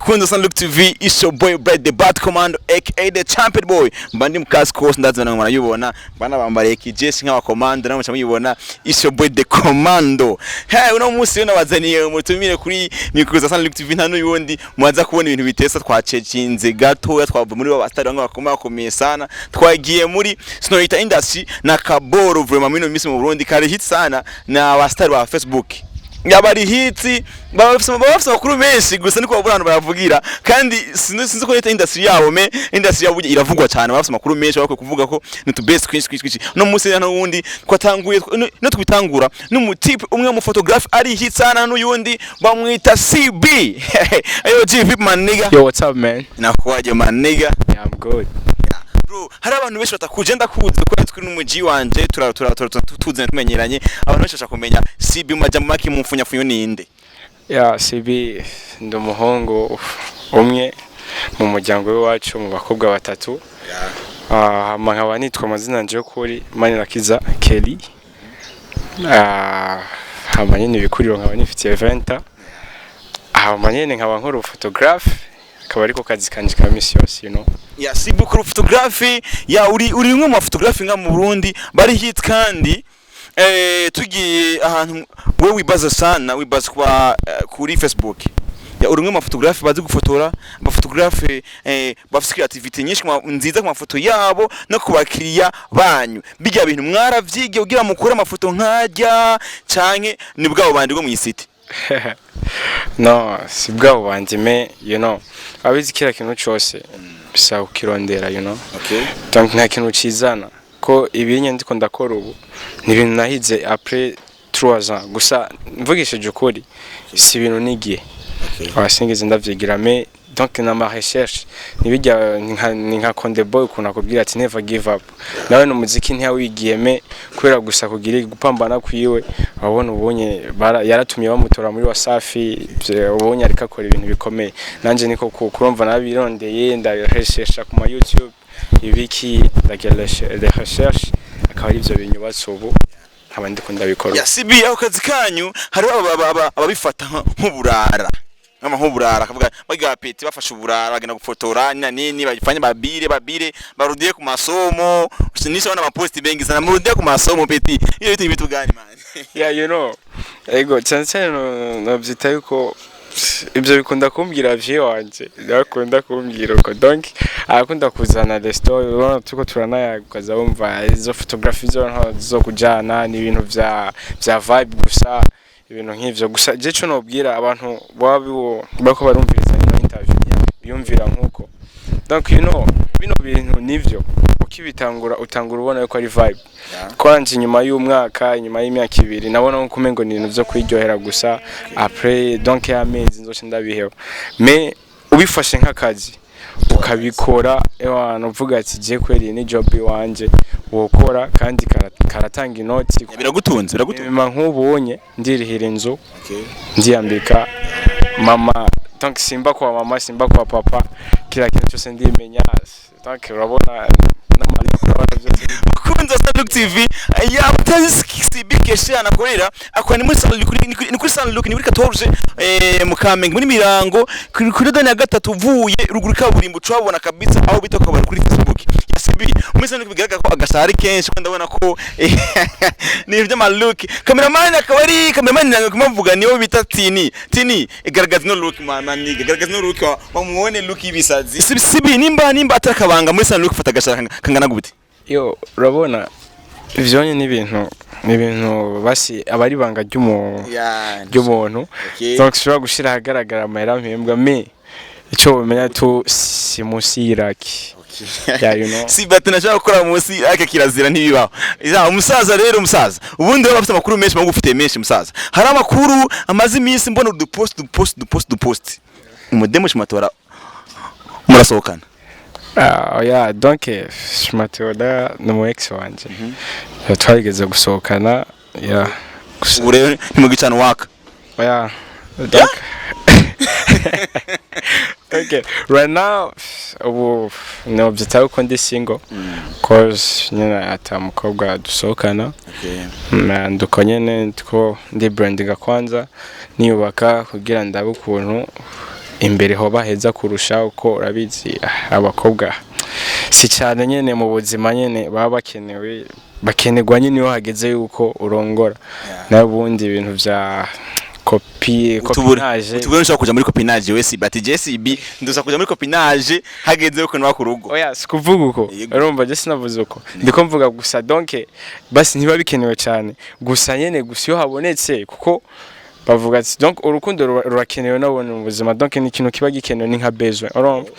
Bakunzi Sunlook TV, it's your boy Brad the Bad Commando, aka the Champion Boy. Mba ndi mu kazi kose, ndazana murayibona. Bana bambariye kijeshi nk'abakomando, namwe muyibona. It's your boy the Commando. Hey, uno munsi rero nabazaniye umutumire kuri mikoro za Sunlook TV, nta n'uyundi mubaza kubona ibintu bitesa. Twacecinze gatoya, twavuye muri ba star bamwe bakomeye bakomeye sana, twagiye muri Snow industry na Kaboro. Vraiment, muri ino minsi mu Burundi kari hit sana na ba star ba Facebook, yabari hit, baba bafise amakuru menshi gusa niko babura abantu bayavugira. Kandi sinzi ko leta industry yabo, mais industry yabo iravugwa cyane, bafise amakuru menshi, bakwiye kuvuga ko ni tu best kwinshi kwinshi kwinshi. No munsi rero n'ubundi twatanguye no twitangura n'umu type umwe mu photographe ari hit sana, n'uyundi bamwita CB. Ayo G, vipi man nigga? Yo, what's up, man? Nakuwaje man nigga? Yeah, I'm good. Bro, hari abantu benshi batakuje, ndakuzi ko turi n'umuji wanje, tura tura tura tuzanye tumenyeranye. Abantu benshi bashaka kumenya CB mu majambo make, mu mfunyafunyo, ninde? Yeah, CB ndi umuhungu umwe mu muryango w'iwacu mu bakobwa batatu. Ah, hama nkaba nitwa amazina yanje y'ukuri Manirakiza Kelly. Ah, hama nyene ibikuriro nkaba nifitiye 20. Hama nyene nkaba nkora photographe, akaba ariko kazi kanje ka misi yose. Ya, CB ukora photography ya uri umwe mu photography nga mu Burundi bari hit. Kandi tugiye ahantu we wibaza sana, wibaza kwa kuri Facebook ya uri umwe mu photographe bazi gufotora, aba photographe bafite creativity nyinshi nziza ku mafoto yabo no ku bakiriya banyu. Bijya bintu mwaravyigiye kugira mukore amafoto nkajya, canke ni bwabo bandi bwo mw'isiti? No, si bwabo bandi, mais abizi kila kintu cose bisaba kukirondera. Okay. Donc nta kintu cizana ko ibinye ndiko ndakora ubu ni ibintu nahize après 3 ans. Gusa mvugishije ukuri, si ibintu nigiye, sinigeze ndavyigira, mais donc na ma recherche nibijya ni nka Konde Boy ukuntu akubwira ati "Never give up". Nawe no muziki ntiyawigiye, mais kubera gusa kugira gupambana kwiwe, abona ubonye yaratumye bamutora muri Wasafi. Ubonye ariko akora ibintu bikomeye. Nanje niko kurumva nabirondeye, ndarechercha ku ma YouTube ibiki, ndagira les recherches, akaba ari ivyo binyubatse ubu nkaba ndiko ndabikora. Ya CB, aho kazi kanyu hariho ababifata nk'uburara, nk'ama nk'uburara, akavuga bagira peti bafashe uburara, bagenda gufotora na nini, bagifanye babire babire barudie ku masomo. Nishaona maposti bengi sana murudie ku masomo peti. Iyo bitu gani man? Yeah, ego cyane cyane novyita yuko ibyo bikunda kumbwira vieux wanje, akunda kumbwira uko. Donc arakunda kuzana the story, urabona turiko turanayaga, ukaza wumva izo photography zo zo kujana ni ibintu vya vibe gusa, ibintu nk'ivyo gusa. Je co nobwira abantu baba bariko barumviriza ino interview, biyumvira nkuko, donc bino bintu nivyo ukibitangura utangura ubona yuko ari vibe. Kwanje inyuma y'umwaka, inyuma y'imyaka 2, nabona nko kumengo ni ibintu vyo kwiryohera gusa. Après donc y'amezi nzoca ndabiheba. Mais ubifashe nk'akazi ukabikora, ewana uvuga ati je kweri ni job iwanje wokora, kandi karatanga inoti. Biragutunze, biragutunze. Mama nk'ubunye ndirihira inzu, ndiyambika mama, donc simba kwa mama, simba kwa papa, kila kintu cyose ndimenya. Donc urabona n'amarira, urabona byose. Bakunzi wa Sunlook TV, ya mutazi CB Keshe anakorera akora ni muri Sunlook, ni kuri Sunlook, ni muri 14 mu Kamenge, muri Mirango, kuri dani ya gatatu uvuye ruguru kaburimbo, ucabona kabisa aho bita kabari kuri Facebook ya CB. Muri Sunlook bigaragara ko agashahari kenshi, ko ndabona ko ni iby'ama look. Cameraman akaba ari cameraman nanga kumavuga, niyo bita Tini. Tini, igaragaza no look man, man nigga, garagaza no look bamuone, look y'ibisazi. CB, nimba atakabanga, muri Sunlook fata agashahara kangana gute? Yo, urabona ivyonye ni ibintu basi aba ari ibanga ry'umuntu. Donc ushobora gushira ahagaragara amahera mpembwa, mais icyo womenya tu si munsi y'iraki. Yeah. Si bati nashaka gukora munsi aka kirazira ntibibaho. Ya umusaza rero, umusaza ubundi baba bafite amakuru menshi, bagufitiye menshi musaza. Hari amakuru amaze iminsi mbona udupost udupost udupost udupost, umudemo shimatora murasohokana. Ah, oya, donc Shmateoda ni umu ex wanje. Twarigeze gusohokana, yeah. Gusa Ubu rero ntimugicana waka? Oya, donc okay, right now ubu nobyita ko ndi single, cause nyine ata mukobwa dusohokana. Nduko nyene two ndi brandinga kwanza, niyubaka kugira ndabe ukuntu Imbere hoba heza kurusha uko urabizi. Abakobwa si cyane nyene mu buzima nyene baba bakenewe, bakenerwa nyene iyo hageze yuko urongora, naho ubundi ibintu vya copie copinage. Utubure nshobora kuja muri copinage we si ati JCB ndusa kuja muri copinage hageze yuko nwa ku rugo. Oya, sikuvuga uko. Yego. Urumva je sinavuze uko, ndiko mvuga gusa donc basi ntiba bikenewe cyane gusa nyene, gusa iyo habonetse, kuko bavuga ati donc urukundo rurakenewe nabone mu buzima, donc ni ikintu kiba gikenewe, ni nka besoin, urumva,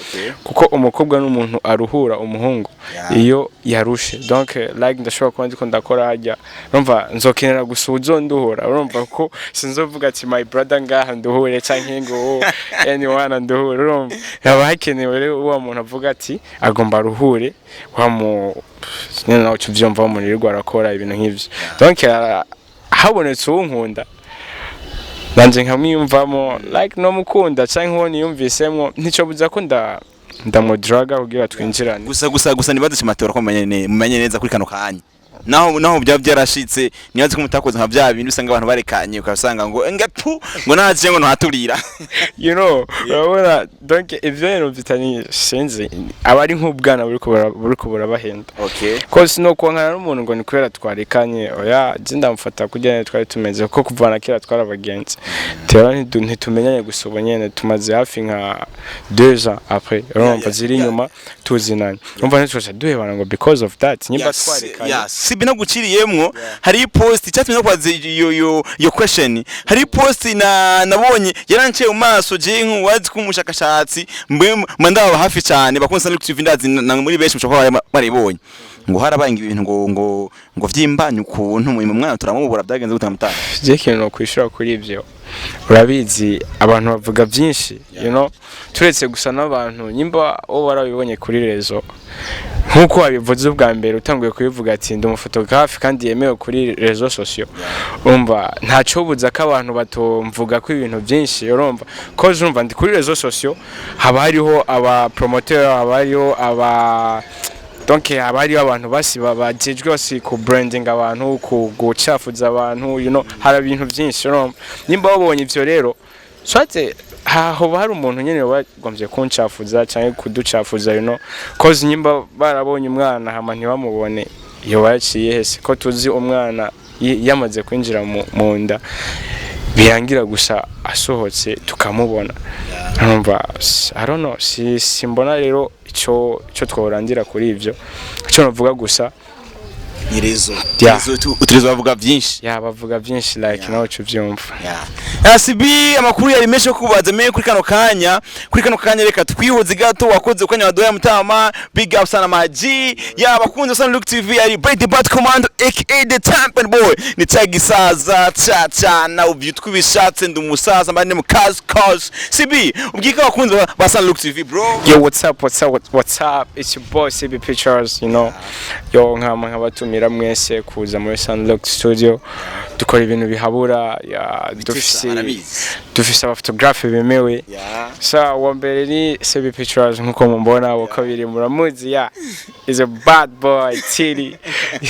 kuko umukobwa n'umuntu aruhura umuhungu iyo yarushe. Donc like ndashobora kuba ndiko ndakora hajya, urumva, nzokenera gusa uzonduhura, urumva, kuko sinzovuga ati my brother ngaha nduhure canke ngo anyone nduhure. Urumva haba hakenewe rero wa muntu avuga ati agomba aruhure wa mu nyene, nawe uca uvyumva, umuntu yirirwa arakora ibintu nk'ivyo. Donc habonetse uwunkunda nanje nkamwiyumvamo, like no mukunda canke uwo niyumvisemwo, ntico buza ko ndamudraga kugira twinjirane. Gusa nibaze kimatora ko mumenye neza kuri kano kanya, naho byaba byarashitse, nibaze ko mutakoze nka bya bindi usanga abantu barekanye, ukasanga ngo ngapu ngo naje ngo ntaturira. Urabona, donc ivyo bintu bitani, sinzi, aba ari nk'ubwana buriko burabahenda, ko sinokwankana n'umuntu ngo ni kubera twarekanye. Oya, je ndamufata kurya nyene twari tumeze, kuko kuva na kera twari abagenzi. Tera ntitumenyanye gusa ubu nyene, tumaze hafi nka 2 ans après, urumva, ziri inyuma tuzinanye, urumva, ntitwoca duhebana ngo because of that nyimba twarekanye. Yeah, sibi naguciriyemwo, hari post icyatumye nakwaze iyo question. Hari post na nabonye yaranciye mu maso, je nk'uwazi ko umushakashatsi mbe mba ndaba hafi cyane bakunze no TV, ndazi na muri benshi mushobora kuba baribonye ngo harabaye ibintu ngo vyimbanye ukuntu mu mwana turamubura. Byagenze gute mutanga? Je ikintu nokwishura kuri ivyo, urabizi, abantu bavuga byinshi, turetse gusa n'abantu nyimba wo warabibonye kuri réseaux, nk'uko wabivuze ubwa mbere utanguye kubivuga ati ndi umufotogarafe kandi yemewe kuri réseaux sociaux, urumva ntacobuza ko abantu batomvuga ko ibintu byinshi, urumva ko urumva ndi kuri réseaux sociaux, haba hariho aba promoteur, haba hariho aba donc haba hariho abantu basi bajejwe basi ku branding abantu, ku gucafuza abantu, hari ibintu byinshi. Urumva nimba wabonye ivyo rero, soit hoba hari umuntu nyene wagombye kuncafuza canke kuducafuza, cause nyimba barabonye umwana hama ntibamubone, iyo baciye hese ko tuzi umwana yamaze kwinjira mu nda, birangira gusa asohotse tukamubona. Urumva, I don't know, si simbona rero ico tworandira kuri ivyo. Ico novuga gusa Ni réseaux. Uturezo bavuga byinshi. Ya, bavuga byinshi, like nawe uca uvyumva. CB, amakuru yari menshi yo kubaza menye kuri kano kanya. Reka twihuze gato. Wakoze ukanya waduhaye mutama, big up sana my G. Ya bakunze sana Look TV, ari Brady Bad Commando aka the Champion Boy, ni cya gisaza cha cha uvyitwa ibishatse, ndi umusaza mba ndi mu kazi kazi. CB, ubwika abakunzi ba Sana Look TV, bro. Yo, what's up, what's up, what's up? It's your boy CB Pictures. Yo, nkama nkabatumira mwese kuza muri Sunlock Studio. Dukora ibintu bihabura, ya dufise Arabizi. dufise abaphotographe bemewe. Sa uwa mbere ni CB Pictures nkuko mumbona, uwa kabiri muramuzi, ya is a bad boy Tiri.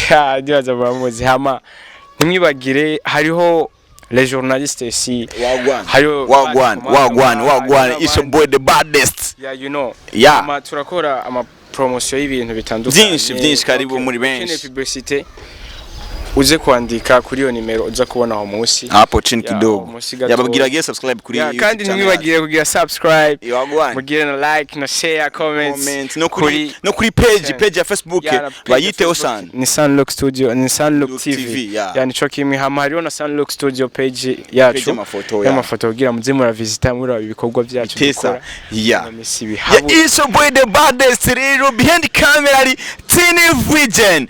Ya, ndibaza muramuzi. Hama ntimwibagire hariho les journalistes ici. Wagwan. Hariho Wagwan, wagwan, wagwan. It's your boy the baddest. Yeah. Yeah. Ama turakora ama promotion y'ibintu bitandukanye. Byinshi, byinshi, karibu muri benshi. Ukeneye publicité, uze kwandika kuri iyo nimero uza kubona aho munsi. Hapo chini Ya, kidogo. munsi gatoya. Yababwira giye subscribe kuri Ya, YouTube kandi channel. ntimwibagire kugira subscribe, Wagwan. mugire na like na share, comments, Comment no kuri page ya Facebook. Ya, na page ya Bayiteho Facebook. sana. Ni Sunlook Studio, ni Sunlook Look TV, TV, yeah. Ya, nico kimwe. Hama hariho na Sunlook Studio page yacu Page y'amafoto, ya. y'amafoto, kugira muze muravisita muraba ibikorwa byacu Tesa. dukora. Yeah. Mu misi Yeah, bihabura. it's your boy the baddest rero, behind camera ari Tini Vision.